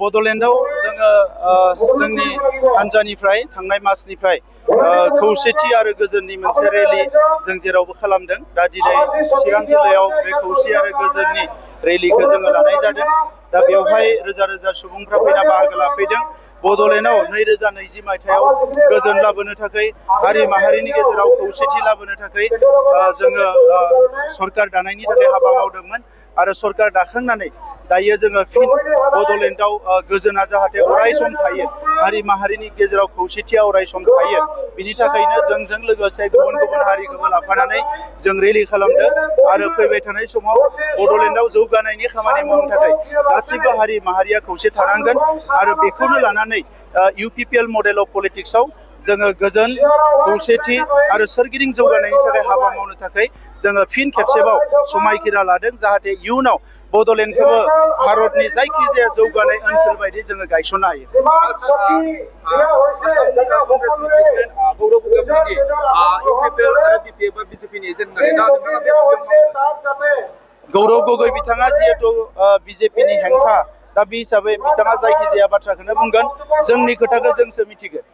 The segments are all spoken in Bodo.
बड'लेण्डआव जोङो जोंनि हान्जानिफ्राय थांनाय मासनिफ्राय खौसेथि आरो गोजोननि मोनसे रेलि जों जेरावबो खालामदों। दा दिनै चिरां जिल्लायाव बे खौसे आरो गोजोननि रेलिखौ जोङो लानाय जादों। दा बेवहाय रोजा रोजा सुबुंफ्रा फैना बाहागो लाफैदों। बड'लेण्डआव 2020 मायथाइयाव गोजोन लाबोनो थाखाय हारि माहारिनि गेजेराव खौसेथि लाबोनो थाखाय जोङो सरकार दानायनि थाखाय हाबा मावदोंमोन आरो सरकार दाखांनानै दायो जोङो फिन बड'लेण्डआव गोजोना जाहाथे अराय सम थायो, हारि माहारिनि गेजेराव खौसेथिया अराय सम थायो, बिनि थाखायनो जोंजों लोगोसे गुबुन गुबुन हारिखौबो लाफानानै जों रेलि खालामदों आरो फैबाय थानाय समाव बड'लेण्डआव जौगानायनि खामानि मावनो थाखाय गासैबो हारि माहारिया खौसे थानांगोन आरो बेखौनो लानानै UPPL मडेल अफ पलिटिक्सआव जोङो गोजोन खौसेथि आरो सोरगिदिं जौगानायनि थाखाय हाबा मावनो थाखाय जोङो फिन खेबसेबाव समायखिरा लादों जाहाथे इयुनाव बड'लेण्डखौबो भारतनि जायखिजाया जौगानाय ओनसोल बायदि जोङो गायसननो हायो। गौरव गगৈ बिथाङा जिहेतु BJPनि हेंथा, दा बे हिसाबै बिथाङा जायखिजाया बाथ्राखौनो बुंगोन। जोंनि खोथाखौ जोंसो मिथिगोन,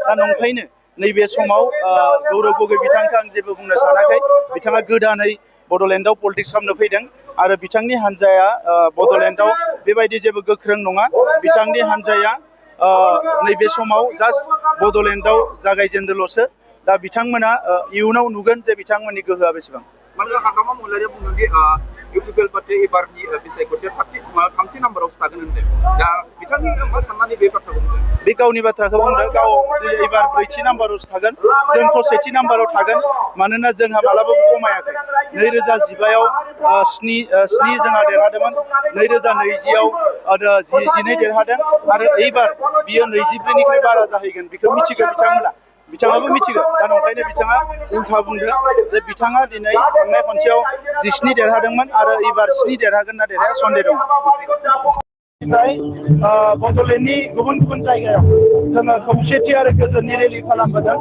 दा नंखायनो नैबे समाव गौरव गगৈ बिथांखौ आं जेबो बुंनो सानाखै। बिथाङा गोदानै बड'लेण्डआव पलिटिक्स खालामनो फैदों आरो बिथांनि हान्जाया बड'लेण्डआव बेबायदि जेबो गोख्रों नङा। बिथांनि हान्जाया नैबे समाव जास्ट बड'लेण्डआव जागायजेनदोंल'सो। दा बिथांमोना इयुनाव नुगोन जे बिथांमोननि गोहोआ बेसेबां। हाग्रामा महिलारिया बुंदोंदि UPPL पार्टी एबारनि बिसायख'थिया 3 नाम्बारावसो थागोन होनदों। दा बिथांनि मा साननानै बे बाथ्राखौ बुंदों? बे गावनि बाथ्राखौ बुंदों। गाव एबार 4थि नाम्बारावसो थागोन, जोंथ' 2थि नाम्बाराव थागोन। मानोना जोंहा मालाबाबो खमायाखै। 2015आव 7 जोंहा देरहादोंमोन, 2020आव 12 देरहादों आरो एबार बियो 24निख्रुइ बारा जाहैगोन। बेखौ मिथिगौ बिथांमोना, बिथाङाबो मिथिगौ। दा नंखायनो बिथाङा उल्था बुंदों जे बिथाङा दिनै थांनाय खनसेयाव 17 देरहादोंमोन आरो एबार 7 देरहागोन ना देरहाया सन्देह दं। बड'लेण्डनि गुबुन गुबुन जायगायाव जोङो खौसेथि आरो गोजोननि रेलि खालामबोदों।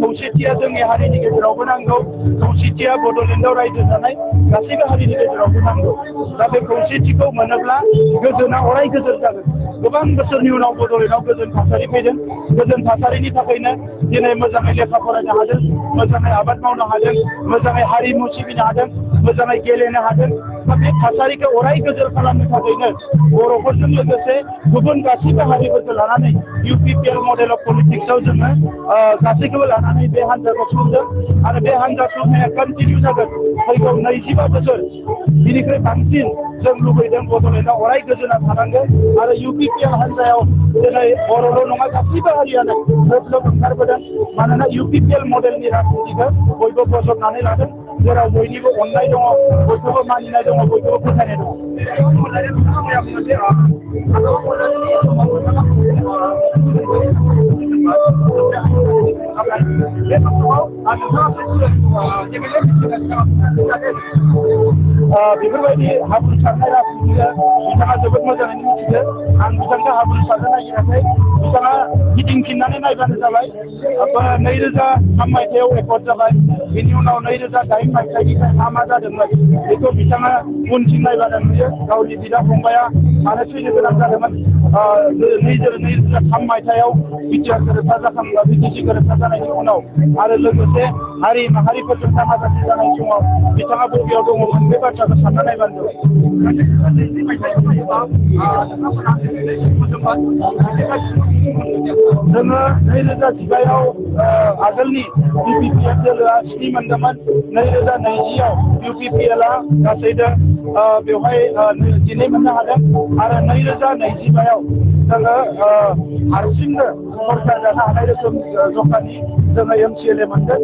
खौसेथिया जोंनि हारिनि गेजेरावबो नांगौ, खौसेथिया बड'लेण्डआव रायजो जानाय गासैबो हारिनि गेजेरावबो नांगौ। दा बे खौसेथिखौ मोनोब्ला गोजोना अराय गोजोन जागोन। गोबां बोसोरनि उनाव बड'लेण्डआव गोजोन थासारि फैदों। गोजोन थासारिनि थाखायनो दिनै मोजाङै लेखा फरायनो हादों, मोजाङै आबाद मावनो हादों, मोजाङै हारिमु सिबिनो हादों, मोजाङै गेलेनो हादों। दा बे थासारिखौ अराय गोजोन खालामनो थाखायनो बर'फोरजों लोगोसे गुबुन गासैबो हारिफोरखौ लानानै UPPL मडेल अफ पलिटिक्सआव जोङो गासैखौबो लानानै बे हान्जाखौ खुंदों आरो बे हान्जा खुंनाया कन्टिनिउ जागोन। फैगौ 25 बोसोर बिनिख्रुइ बांसिन जों लुबैदों बड'लेण्डआव अराय गोजोना थानांगोन आरो UPPL हान्जायाव दिनै बर'ल' नङा गासैबो हारियानो लोब लोब ओंखारबोदों। मानोना UPPL मडेलनि राजनितिखौ बयबो बजबनानै लादों, जेराव बयनिबो अननाय दङ, बयखौबो मानिनाय दङ, बयखौबो फोथायनाय दङ। बेफोरबायदि हाब्रु सारनाय राजनितिखौ बिथाङा जोबोद मोजाङैनो मिथियो। आं बिथांखौ हाब्रु सारनो नागिराखै, बिथाङा गिदिंफिननानै नायबानो जाबाय। 2003 मायथाइयाव रेकर्ड जाबाय, बेनि उनाव 2008 मायथाइनिफ्राय मा जादोंमोन बेखौ बिथाङा उनथिं नायबानो नुयो। गावनि बिदा फंबाया मानो थैनो गोनां जादोंमोन 2003 मायथाइयाव बिटिआर गोरोबथा बिटिसि गोरोबथा जानायनि उनाव आरो लोगोसे हारि माहारिफोरजों दाङाबाजि जानाय समाव बिथाङा बबेयाव दङमोन बे बाथ्राखौ सानना नायबानो जाबाय। जोङो 2015आव आगोलनि UPPL दोलोआ 7 मोनदोंमोन। 2020आव UPPLआ गासैजों बेवहाय 2 मोननो हादों आरो 2025आव जोङो हारसिंनो सरकार जानो हानाय रोखोम जखानि जोङो MCLA मोनगोन।